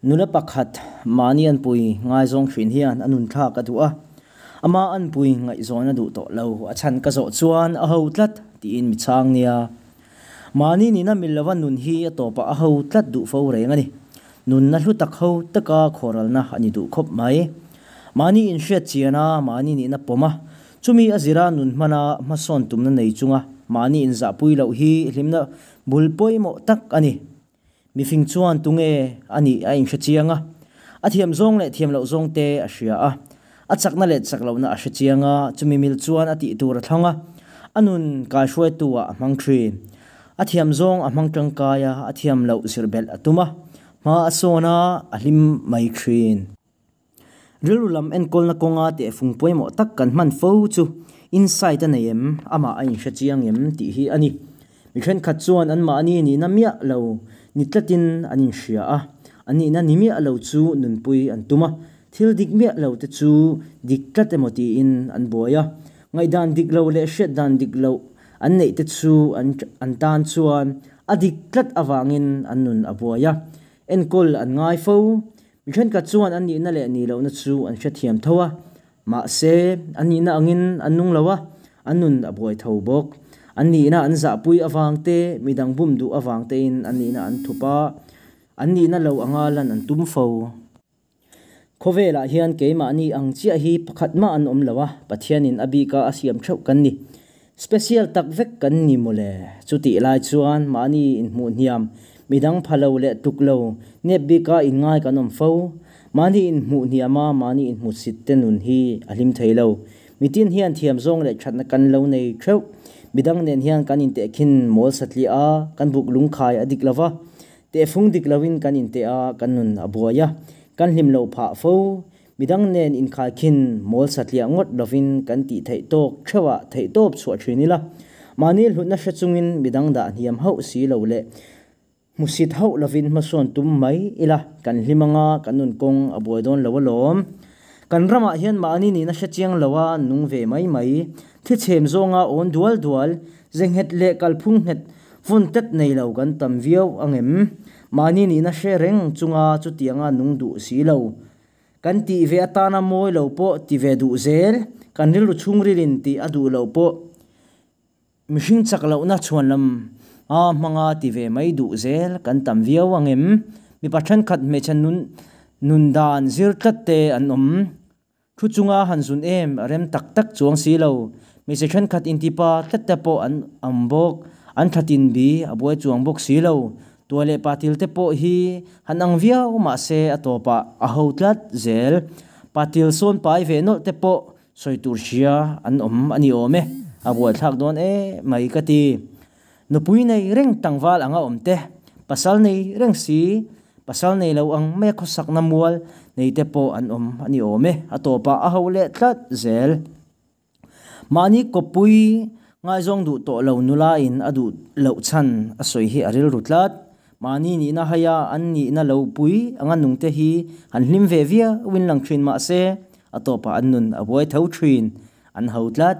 Nula pakhat mahni anpui ngaizawng thin hian a nun thlak a duh a, ama anpui ngaihzawn a duh tawh lo, a chhan ka zawh chuan a ho tlat tiin mi chhang nia. Mahni nihna mil lova nun hi a tawpah a ho tlat duh fo reng a ni. Nunna hlu tak ho taka khawralna a ni duh khawp mai. Mahni inhriat chian a, mahni nihna pawm a, chumi a zira nun hmana hmasawn tumna nei chunga mahni inzahpui loh hi hlimna bul pawimawh tak a ni. Mifing chuan tunge a nih a inhre chiang a, a thiam zawng leh thiam loh zawng te a hria a, a chakna leh chak lohna a hre chiang a, chumi mil chuan a tih tur a thlang a, a nun kaihruaitu ah a hmang thin. A thiam zawng a hmang tangkai a, a thiam loh zir belh a tum a, hma a sawn a, a hlim mai thin. Rilru lam enkawlna kawnga tehfung pawimawh tak kan hman fo chu insight a nei em, amah a inhre chiang em tih hi a ni. Mi thenkhat chuan anmahni nihna miah lo ni tlatin an inhria a, an nihna ni miah lo chu nunpui an tum a, thil dik miah lo te chu dik tlat emaw tiin an buai a, ngaihdan dik lo leh hriat dan dik loh an neih te chu an tan chuan a dik tlat avangin an nun a buai a, enkawl an ngai fo. Mi thenkhat chuan an nihna leh nih lohna chu an hrethiam tho a, mahse, an nihna angin an nung lo a, an nun a buai tho bawk. An nihna an zahpui avang te, midang bum duh avang tein an nihna an thup a, an nihna lo anga lan an tum fo. Khawvelah hian keimahni ang chiah hi pakhat mah an awm lo a, Pathianin a bika a siam theuh kan ni. Special tak vek kan ni mawle. Chutih lai chuan mahni inhmuh hniam, midang pha lo leh tuk lo, nep bika inngai kan awm fo. Mahni inhmuh hniama mahni inhmusit te nun hi a hlim thei lo. Mitin hian thiam zawng leh thatna kan lo nei theuh. Midang nen hian kan intehkhin mawl satliah a, kan buk lungkhai a dik lova, tehfung dik loin kan inteh a, kan nun a buai a, kan hlim lo phah fo. Midang nen inkhaikhin mawl satliah ngawt lovin kan tih theih tawk theuhah theihtawp chhuah thin ila, mahni hlutna hre chungin midang dah hniam hauh si lo leh hmusit hauh lovin hmasawn tum mai ila, kan hlim anga kan nun kawng a buai dawn lo alawm. Kan ramah hian mahni nihna hre chiang loa nung ve mai mai, thichhem zawnga awn dual dual, ze nghet leh kalphung nghet vawn tet nei lo kan tam viau angem? Mahni nihna hre reng chunga chutianga nung duh si lo. Kan tih ve atana mawi lo pawh ti ve duh zel, kan rilru chhungrilin tih a duh loh pawh mihring chak lohna chhuanlam a hmanga ti ve mai duh zel kan tam viau ang em? Mipa thenkhat hmeichhe nun nun dan zir tlat te an awm. Thu chunga han zun em a rem tak tak chuang si lo. Hmeichhe thenkhat intipa tlat te pawh an awm bawk. An thatin bi a buai chuang bawk si lo. Tua leh patil te pawh hi han ang viau mahse a tawpah a ho tlat zel. Patil sawn pai ve nawlh te pawh sawi tur hria an awm a ni awm e, a buaithlak dawn e mai ka ti. Nupui nei reng tlangval anga awm te, pasal nei reng si, pasal nei lo ang mai a khawsakna mual nei te pawh an awm a ni awm e, a tawpah a ho leh tlat zel. Mahni kawppui ngaizawng duh tawh lo nula in a duh loh chhan a sawi hi a rilru tlat. Mahni nihna haia an nihna lo pui anga nungte hi han hlim ve viau in lang thin mahse a tawpah an nun a buai tho thin, an ho tlat.